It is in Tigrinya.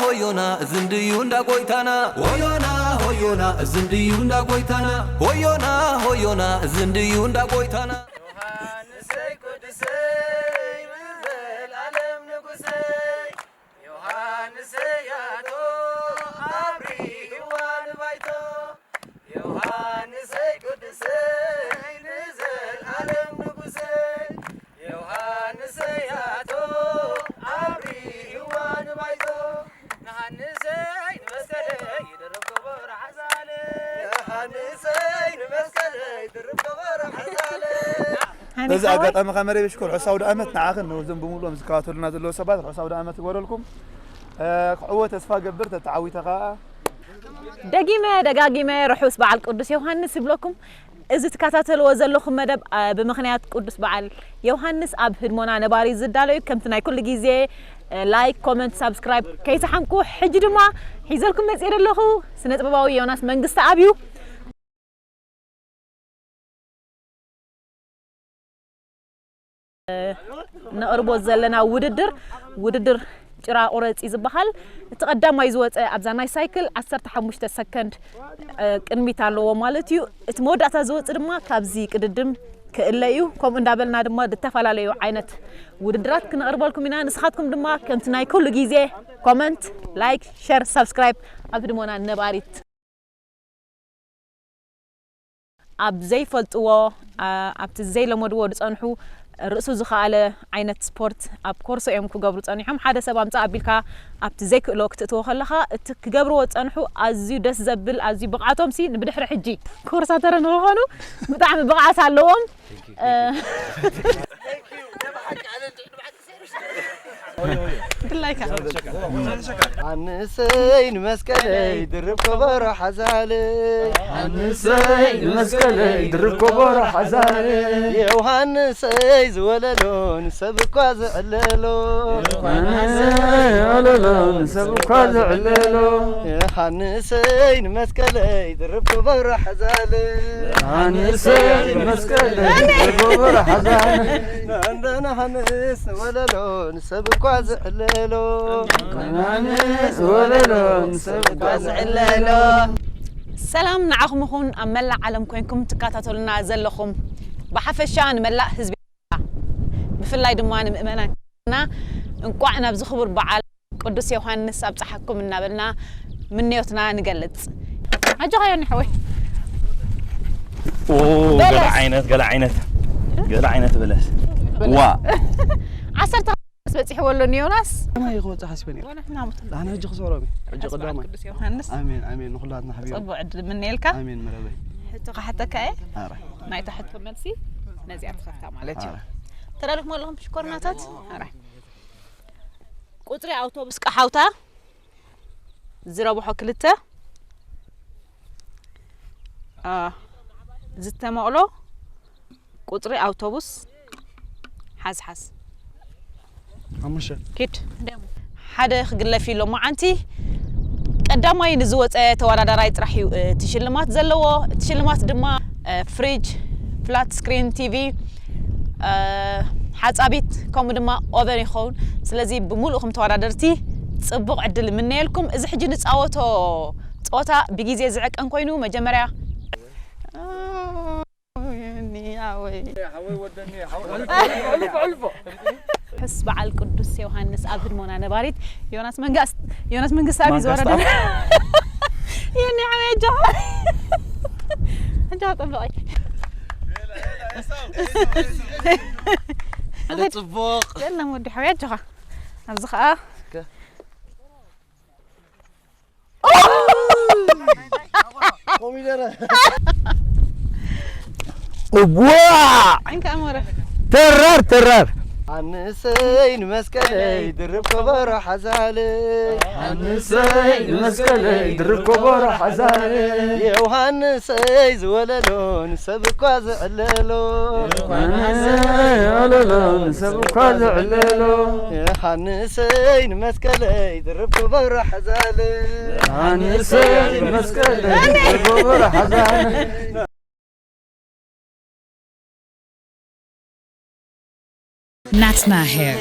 ሆዮና ዝንድዩ እንዳ ጎይታና። ሆዮና ሆዮና ዝንድዩ እንዳ ጎይታና። ሆዮና ሆዮና ዝንድዩ እንዳ ጎይታና። ዮሃንሰይ ቅዱሰይ ንዘልኣለም ንጉሰይ። ዮሃንሰይ ያቶ ኣብሪህዋ ንባይቶ። ዮሃንሰይ ቅዱሰይ ንዘልኣለም ንጉሰይ። ዮሃንሰይ ያቶ ኣብሪህዋ ንባይቶ። ንሃንሰይ ንመስቀለይ ይድርብ ከበሮ ሓዛለ። ንሃንሰይ ንመስቀለይ ይድርብ ከበሮ ሓዛለ። በዚ ኣጋጣሚ ካብ መደብ ሽኮር ርሑስ ኣውደ ዓመት ንዓኽን ነዞም ብምሉኦም ዝከታተሉና ዘለዉ ሰባት ርሑስ ኣውደ ዓመት ይግበረልኩም። እ፣ ክዕወት ተስፋ ገብር፣ ተተዓዊተ ኸኣ። ደጊመ ደጋጊመ ርሑስ በዓል ቅዱስ ዮሃንስ ይብለኩም። እዚ ትከታተልዎ ዘለኹም መደብ፣ እ፣ ብምኽንያት ቅዱስ በዓል ዮሃንስ ኣብ ህድሞና ነባሪ ዝዳሎ እዩ። ከምቲ ናይ ኩሉ ግዜ፣ እ፣ ላይክ፣ ኮመንት፣ ሳብስክራይብ ከይሰሓንኩ፣ ሕጂ ድማ ሒዘልኩም መጽየ ዘለኹ ስነ ጥበባዊ ዮናስ መንግስተኣብ እዩ። ነቕርቦ ዘለና ውድድር፣ ውድድር ጭራ ቁረጺ ዝበሃል። እቲ ቀዳማይ ዝወጸ ኣብዛ ናይ ሳይክል ዓሰርተ ሓሙሽተ ሰከንድ፣ እ፣ ቅድሚት ኣለዎ ማለት እዩ። እቲ መወዳእታ ዝወጽእ ድማ ካብዚ ቅድድም ክእለ እዩ። ከምኡ እንዳበልና ድማ ዝተፈላለዩ ዓይነት ውድድራት ክነቕርበልኩም ኢና። ንስኻትኩም ድማ ከምቲ ናይ ኩሉ ግዜ ኮመንት፣ ላይክ፣ ሸር፣ ሳብስክራይብ ኣብ ህድሞና ነባሪት። ኣብ ዘይፈልጥዎ፣ ኣ-፣ ኣብቲ ዘይለመድዎ ዝጸንሑ ርእሱ ዝኸኣለ ዓይነት ስፖርት ኣብ ኮርሶ እዮም ክገብሩ ጸኒሖም። ሓደ ሰብ ኣምጽእ ኣቢልካ ኣብቲ ዘይክእሎ ክትእትዎ ከለኻ፣ እቲ ክገብርዎ ዝጸንሑ ኣዝዩ ደስ ዘብል፣ ኣዝዩ ብቕዓቶምሲ ንብድሕሪ ሕጂ ኮርሳተረ ንኽኾኑ ብጣዕሚ ብቕዓት ኣለዎም። እ፣ ብድላይካ። ሃንሰይ ንመስቀለይ ድርብ ከበሮ ሓዛለይ። ሃንሰይ ንመስቀለይ ድርብ ከበሮ ሓዛለይ። ዮሃንሰይ ዝወለሎ ንሰብ እኳ ዝዕለሎ። ዮሃንሰይ ዝወለሎ ንሰብ እኳ ዝዕለሎ። ሃንሰይ ንመስቀለይ ድርብ ከበሮ ሓዛለይ። ሃንሰይ ንመስቀለይ ድርብ ከበሮ ሓዛለይ። እንደ ዮሃንስ ዝወለሎ ንሰብ እኳ ዝዕለሎ። ሃንስ ወለሎ ንሰብ እኳ ዝዕለሎ። ሰላም ንዓኹም ይኹን፣ ኣብ መላእ ዓለም ኮይንኩም ትከታተሉና ዘለኹም፣ ብሓፈሻ ንመላእ ህዝቢ፣ ብፍላይ ድማ ንምእመናን እንቋዕ ናብዚ ክቡር በዓል ቅዱስ ዮሃንስ ኣብጽሓኩም እናበልና ምንዮትና ንገልጽ። ኣጆኻ ዮኒ ሓወይ። ኦ፣ በለስ። ገለ ዓይነት፣ ገለ ዓይነት፣ ገለ ዓይነት በለስ። ዋ። ዓሰርተ በጺሕዎ ኣሎ ዮናስ። ኣነ ይኸወጽእ ሓሲበ ነይረ። ወላ ሕና ሞተና። ኣነ ሕጂ ክሰሮም እየ። ሕጂ ሕስባት ቀዳማይ። ቅዱስ ዮሃንስ። ኣሜን፣ ኣሜን። ንኹላትና ሓቢሩ። ጽቡቕ ዕድል እምነየልካ። ኣሜን፣ መረበይ። ሕቶ ክሓተካ እየ። ኣረ። ናይታ ሕቶ መልሲ ነዚኣ ትኸፍታ ማለት እዩ። ኣረ። ተዳሊኹም ኣለኹም ሽኮርናታት? ኣረ። ቁጽሪ ኣውቶቡስ ቀሓውታ ዝረብሖ ክልተ፣ ኣ፣ ዝተመቕሎ ቁጽሪ ኣውቶቡስ ሓዝሓዝ። ሓሙሽተ። ኪድ። ሓደ ክግለፍ እዩ ሎማዓንቲ። ቀዳማይ ንዝወፀ ተወዳዳራይ ጥራሕ እዩ፣ እ፣ እቲ ሽልማት ዘለዎ። እቲ ሽልማት ድማ፣ እ፣ ፍሪጅ፣ ፍላት ስክሪን ቲቪ፣ እ፣ ሓፃቢት፣ ከምኡ ድማ ኦቨን ይኸውን። ስለዚ ብምሉእኹም ተወዳደርቲ ፅቡቕ ዕድል እምነየልኩም። እዚ ሕጂ ንፃወቶ ፀወታ ብግዜ ዝዕቀን ኮይኑ መጀመርያ ዮኒ ሓወይ። ሕስ በዓል ቅዱስ ዮሃንስ ኣብ ህድሞና ነባሪት። ዮናስ መንጋስ-፣ ዮናስ መንግስቲ ኣብ እዩ ዝወረደ። ዮኒ ሓወይ ኣጆኻ። ኣጆኻ ጠብቐይ። ሓደ ጽቡቕ። የለን ወዲ ሓወይ ኣጆኻ። ኣብዚ ኸኣ ኮሚደረ። እዋ! እንካ ኣሞረ። ተራር፣ ተራር። ኣንሰይ ንመስቀለይ ድርብ ከበሮ ሓዛለይ። ኣንሰይ ንመስቀለይ ድርብ ከበሮ ሓዛለይ። ዮሃንሰይ ዝወለሎ ንሰብ እኳ ዝዕለሎ። ኣንሰይ ዝወለሎ ንሰብ እኳ ዝዕለሎ። ዮሃንሰይ ንመስቀለይ ድርብ ከበሮ ሓዛለይ። ኣንሰይ መስቀል ክቡር ሓዛን። ናትና ሄር